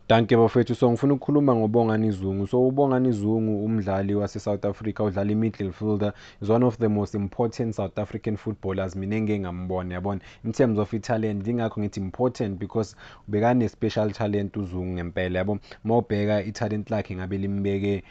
Dankie bafethu. So ngifuna ukukhuluma ngoBongani Zungu. So uBongani Zungu umdlali wase-South Africa, udlala i-midfielder, is one of the most important South African footballers mina engike ngambona, yabona, in terms of i-talent. Ingakho ngithi important because bekane-special talent uZungu ngempela, yabo. Uma ubheka i-talent lakhe ngabe limbeke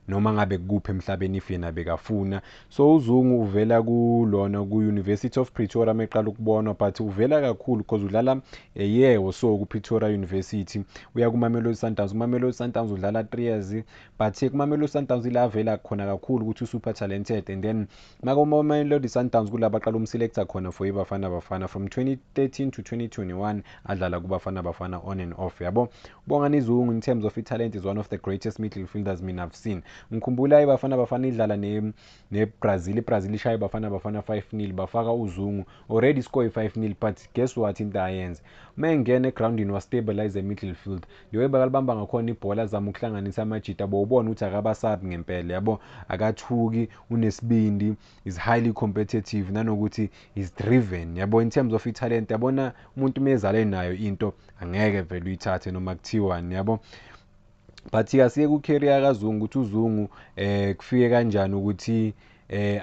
noma ngabe kukuphi emhlabeni if yena bekafuna. So uZungu uvela kulona ku-University of Pretoria meqala ukubonwa, but uvela kakhulu because udlala a year or so ku-Pretoria University, uya kuMamelodi Sundowns. KuMamelodi Sundowns udlala 3 years, but kuMamelodi Sundowns ila avela khona kakhulu ukuthi u-super talented. And then makuMamelodi Sundowns kulaba aqala umselector khona for iBafana Bafana from 2013 to 2021, adlala kuBafana Bafana on and off, yabo. Bongani Zungu in terms of talent is one of the greatest midfielders mina I've seen. Ngikhumbula iBafana Bafana idlala ne-Brazil, iBrazil ishaya iBafana Bafana 5-0, bafaka uZungu, already score i-5-0, but guess what into ayenza uma engena egrawundini, wastabilize i-midfield. The way bakalibamba ngakhona ibhola, azama ukuhlanganisa amajita, bowubona ukuthi akabasabi ngempela, yabo, akathuki, unesibindi, is highly competitive, nanokuthi is driven, yabo. In terms of i-talent, yabona, umuntu mezale nayo into angeke vele uyithathe noma kuthiwani, yabo. But asiye ku-career kaZungu, ukuthi uZungu kufike kanjani ukuthi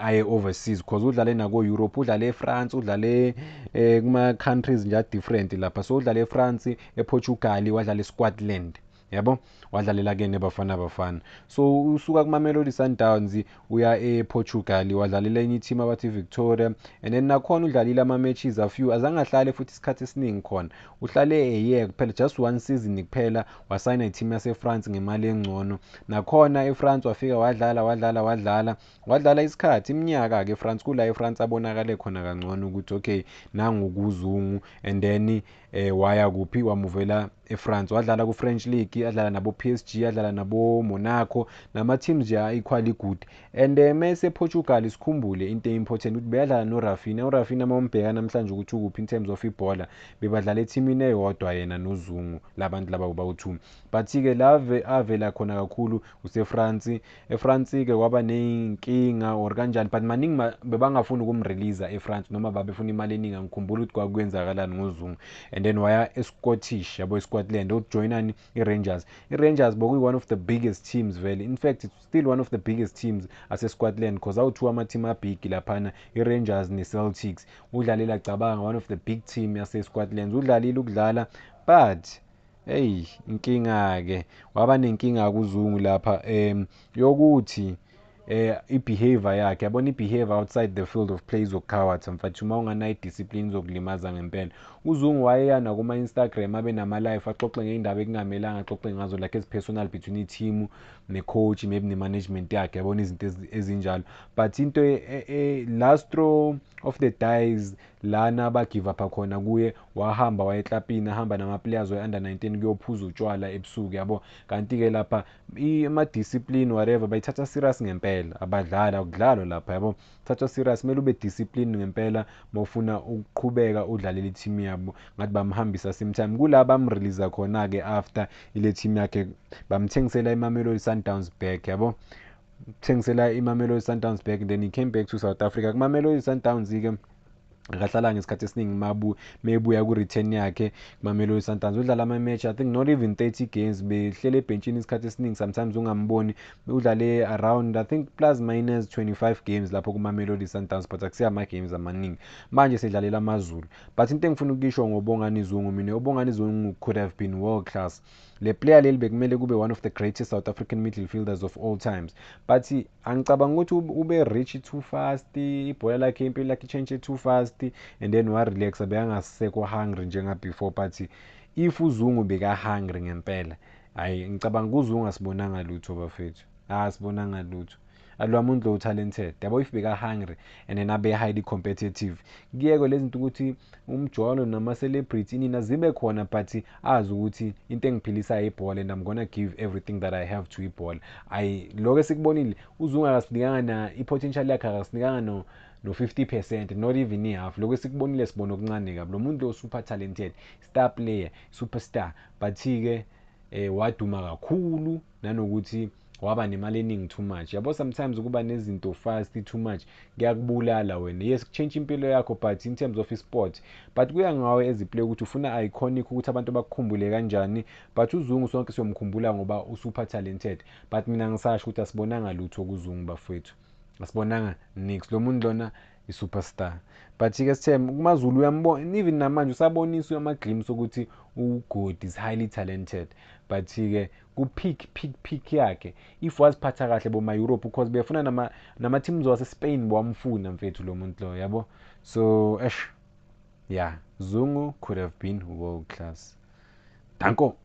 aye overseas, because udlale nako Europe, udlale eFrance, udlale kuma countries nje different lapha. So udlale eFrance, ePortugal, wadlala eScotland, yabo, wadlalela ke neBafana Bafana. So usuka kuMamelodi Sundowns uya ePortugal, wadlalela enye team abathi Victoria, and then nakhona udlalile ama matches a few, azange ahlale futhi isikhathi esiningi khona, uhlale a year kuphela, just one season kuphela. Wasayina i-team yase-France ngemali engcono. Nakhona eFrance wafika wadlala, wadlala, wadlala, wadlala isikhathi, iminyaka-ke eFrance. Kula eFrance abonakale khona kangcono ukuthi okay, nangu kuZungu. And then waya kuphi? Wamuvela eFrance, wadlala ku-French League, adlala nabo PSG, adlala nabo Monaco, nama teams nje equally good. And mase Portugal, sikhumbule into important ukuthi beyadlala noRafinha. URafinha mawumbheka namhlanje ukuthi ukuphi in terms of ibhola, bebadlala ethimini eyodwa yena noZungu, labantu laba bawu-two. But-ke la avela khona kakhulu useFrance. eFrance-ke kwaba ney'nkinga or kanjani, but maningi bebangafuni ukumrelease eFrance noma babefuna imali eningi, angikhumbuli ukuthi kwakwenzakalani ngoZungu. And then waya eScottish, yabo, eScotland, ujoyinani i-Rangers. I-Rangers bokuyi-one of the biggest teams vele, in fact it's still one of the biggest teams ase-Scotland, because awu-two ama-team abig laphana, i-Rangers ne-Celtics. Udlalela, cabanga, one of the big team yase-Scotland. Udlalile ukudlala, but hey, inkinga-ke, waba nenkinga kuZungu lapha yokuthi i-behavior yakhe, yabona, i-behavior outside the field of play izokukhawatha mfethu. Uma unganayo i-discipline izokulimaza ngempela. UZungu wayeya nakuma-Instagram, abe nama-live, axoxe ngey'ndaba ekungamelanga axoxe ngazo, like ezi-personal between i-team ne-coach, maybe ne-management yakhe, yabona, izinto ezinjalo. But into last straw of the dice lana ba-give up khona kuye, wahamba waye eklapini, ahamba nama-players we-under 19 kuyophuza utshwala ebusuku, yabo. Kanti-ke lapha ama-discipline whatever bayithatha serious ngempela, abadlali, akudlalwa lapha, yabo, thathwa serious, kumele ube discipline ngempela mawufuna ukuqhubeka udlalele i-team yabo. Ngathi bamhambisa same time kula bamrelease khona-ke after ile team yakhe, bamthengisela iMamelodi Sundowns back, yabo, thengisela iMamelodi Sundowns back. Then he came back to South Africa. KuMamelodi Sundowns-ke akahlalanga isikhathi esiningi. Mebuya ku-return yakhe kuMamelodi Sundowns, udlala ama-match, I think not even 30 games, behlele ebhentshini isikhathi esiningi, sometimes ungamboni. Udlale around, I think, plus minus 25 games lapho kuMamelodi Sundowns, but akusiyo ama-games amaningi. Manje sedlalela AmaZulu. But into engifuna ukuyisho ngoBongani Zungu mina, uBongani Zungu could have been world class. Le player leli bekumele kube one of the greatest South African midfielders of all times, but angicabanga ukuthi ube rich too fast, ibhola lakhe, impilo lakhe i-change too fast, and then warelaxa, bekangasekho hungry njenga-before. But if uZungu beka-hungry ngempela, hhayi, ngicabanga uZungu asibonanga lutho bafethu, asibonanga lutho. Alo muntu lo talented, yabo. If beka hungry and then abe highly competitive, kuyeke lezi zinto ukuthi umjolo nama-celebrity nina zibe khona, but azi ukuthi into engiphilisayo ibhola and I'm gonna give everything that I have to ibhola. Ayi, lokho esikubonile, uZungu akasinikanga na i-potential yakhe, akasinikanga no 50%, not even i-half. Lokho esikubonile, sibona okuncane kabi. Lo muntu lo super talented, star player, superstar, but-ke waduma kakhulu nanokuthi Waba nemali eningi too much, yabo. Sometimes ukuba nezinto fast too much kuyakubulala wena. Yes, kutshintsha impilo yakho, but in terms of i-sport, but kuya ngawe as i-player ukuthi ufuna iconic, ukuthi abantu bakukhumbule kanjani. But uZungu sonke siyomkhumbula ngoba u-super talented, but mina ngisasho ukuthi asibonanga lutho kuZungu, bafowethu, asibonanga nix. Lo muntu lona i-superstar, but-ke sithembe kuMaZulu uyambona, even namanje usabonisa ama-glimpse ukuthi u-good, is highly talented, but-ke ku-peak, peak, peak yakhe, if waziphatha kahle boma-Europe, because befuna nama-teams wase-Spain bowamfuna, mfethu, lo muntu lo, yabo. So esh, yeah, Zungu could have been world class. Danko.